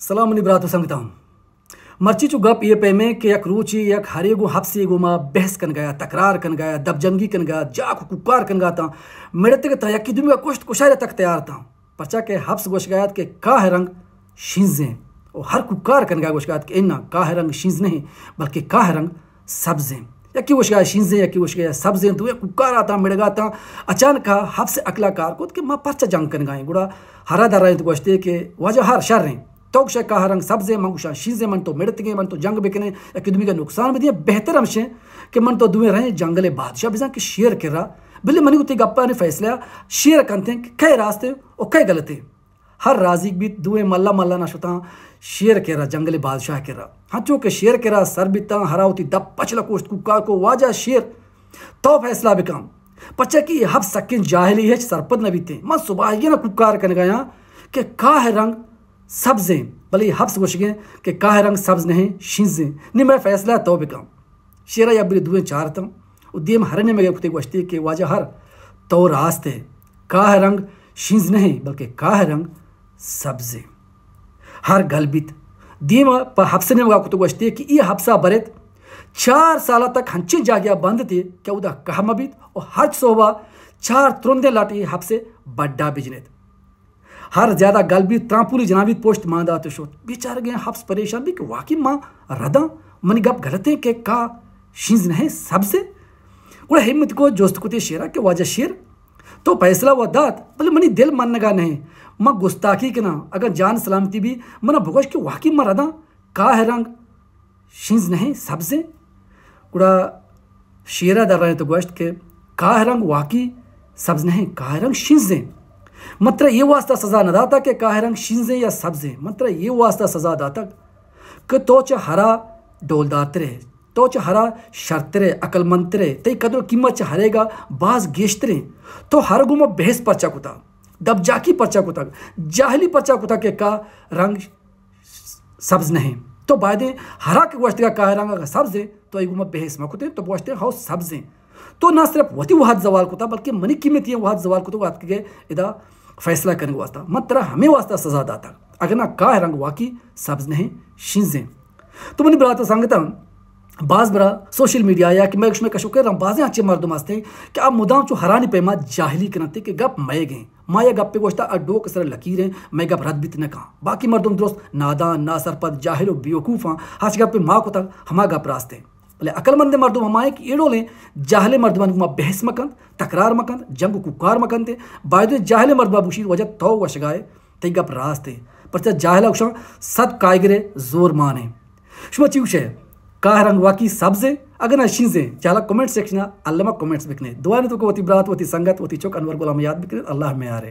سلام منی برات و سنگتاں۔ مرچی چو گپ اے پیمیں کہ یک روچے یک ہرے گوں ہپسے گوما بحث کنگایا، تکرار کنگایا، دپ جنگی کنگایا، جاک و کوکار کنگاتاں، مڑتگتاں، یکی دومی گا کشت کشارے تک تیار تاں۔ پرچا کہ ہپس گوشگایات کہ کاہ رنگ شینزیں، و ہر کوکار کنگا گوشگایات کہ اناں، کاہ رنگ شینز نہیں، بلکہ کاہ رنگ سبزیں۔ یکی گوشگا شینزیں، یکی گوشگا سبزیں، دوئیں کوکار آتاں، مڑگاتاں۔ اچانکا ہپس عقلا کار کت کہ ما پرچا جنگ کنگائیں۔ گڑا ہرا درائینت گوشتے کہ واجہ ہر شریں، تو گوشے کاہ رنگ سبزیں، من گوشاں شینزیں، من تو مڑتگیں، من تو جنگ بکنیں، یکی دومی گا نقصان بدیں، بہتر ہمشیں کہ من تو دوئیں رہیں جنگل بادشاہ بزاں کہ شیر کرا، بلے منی گو تئی گپانی فیصلہ شیر کنتیں کہ کئے راستیں و کئے غلطیں۔ ہر رازیگ بیت، دوئیں ملا ملا نہ شتاں شیر کرا، جنگل بادشاہ کرا۔ ہنچو کہ شیر کرا سر بیتاں، ہرا وتی دپ پچ لکوشت، کوکار کو، واجہ شیر، تو فیصلہ بکن، پرچا کہ اے ہپس سکیں جاہلی، ہچ سرپد نہ بیتیں۔ من صباحیگیں کوکار کنگایاں کہ کاہ رنگ سبزیں، بلے اے ہپس گوشگیں کہ کاہ رنگ سبز نہیں، شینزیں۔ نی مئے فیصلہ تو بکن۔ شیرا یک بری دوئیں چارتاں و دیم ہر نیمگے کتے گوشتے کہ واجہ ہر، تو راست ئے، کاہ رنگ شینز نہیں بلکہ کاہ رنگ سبزیں۔ ہر گل بیت۔ دیم پہ ہپس نیمگا کتے گوشتے کہ اے ہپسا برت، چار سالا تک ہنچیں جاگیا بند تے کہ اودا کاہ مہ بیت و ہرچ صحبا چار ترندیں لٹ اے ہپسے بڈا بجنیت۔ ہر زیادہ گل بیت، ترامپولی جناں بیت، پشت مان دات و شت۔ بیچارگیں ہپس پریشان بیت کہ واقعی ما رداں، منی گپ غلطیں کہ کاہ شینز نہیں، سبزیں۔ گڑا ہمت کو، جست کتے شیرا کہ واجہ شیر، تو فیصلہ و دات، بلے منی دل منگا نہیں، من گستاخی کناں، اگاں جان سلامتی بی، منا بگوش کہ واقعی ما رداں، کاہ رنگ شینز نہیں، سبزیں۔ گڑا شیرا درائینت و گوشت کہ کاہ رنگ واقعی سبز نہیں، کاہ رنگ شینزیں۔ من ترا اے واسطہ سزا نہ داتا کہ کاہ رنگ شینزیں یا سبزیں، من ترا اے واسطہ سزا داتا کہ تو چہ ہرا ڈولدارترے، تو چہ ہرا شرترے، عقلمندترے، تئی قدر و قیمت چہ ہریگا باز گیشتریں۔ تو ہر گوما بحث پرچا کتا، دپ جاکی پرچا کتا، جاہلی پرچا کتا کہ کاہ رنگ سبز نہیں۔ تو بایدیں ہرا کہ گوشتگا کاہ رنگ اگاں سبز ہے، تو ای گوما بحث مکتیں، تو گوشتیں ہو سبز ہیں۔ تو نہ صرف وتی وہد زوال کتا، بلکہ منی قیمتی وہد زوال کتا، وقت کہ ادا فیصلہ کرنے واسطہ۔ من ترا ہمیں واسطہ سزا داتا۔ اگر نہ کاہ رنگ واقعی سبز نہیں، شینزیں۔ تو منی برات و سنگتاں، باز برا سوشل میڈیا یا کہ میں شمے کشو کرم بازیں اچھے مردم ہستے کہ آپ مدام چو ہرانی پیما جاہلی کنتے کہ گپ مئے گئیں۔ ما یک گپے گوشتا، آ ڈوک سر لکیریں، مئے گپ رد بیت نہ کن۔ باقی مردم درست نادان، ناسرپد، جاہل و بیوقوفاں، ہرچ گپے ما کتگ، ہما گپ راستیں۔ بلے عقلمندیں مردم ہمائیں کہ اے ڈولیں جاہلیں مردمانی گوما بحث مکنت، تکرار مکنت، جنگ و کوکار مکنت۔ باید جاہلیں مردما بگوشیت، واجہ تو وشگائے، تئی گپ راستیں۔ پرچہ جاہلا گوشاں، صد کائیگرے زور مانیں۔ شما چی گوشے؟ کاہ رنگ واقعی سبز ہے؟ اگر نہ شینز ہے، چالا کمنٹ سیکشن الما کمنٹس بکنے۔ دعا نے تو کو وتی برات، وتی سنگت، وتی چک انور غلام یاد بکنے۔ اللہ میارے۔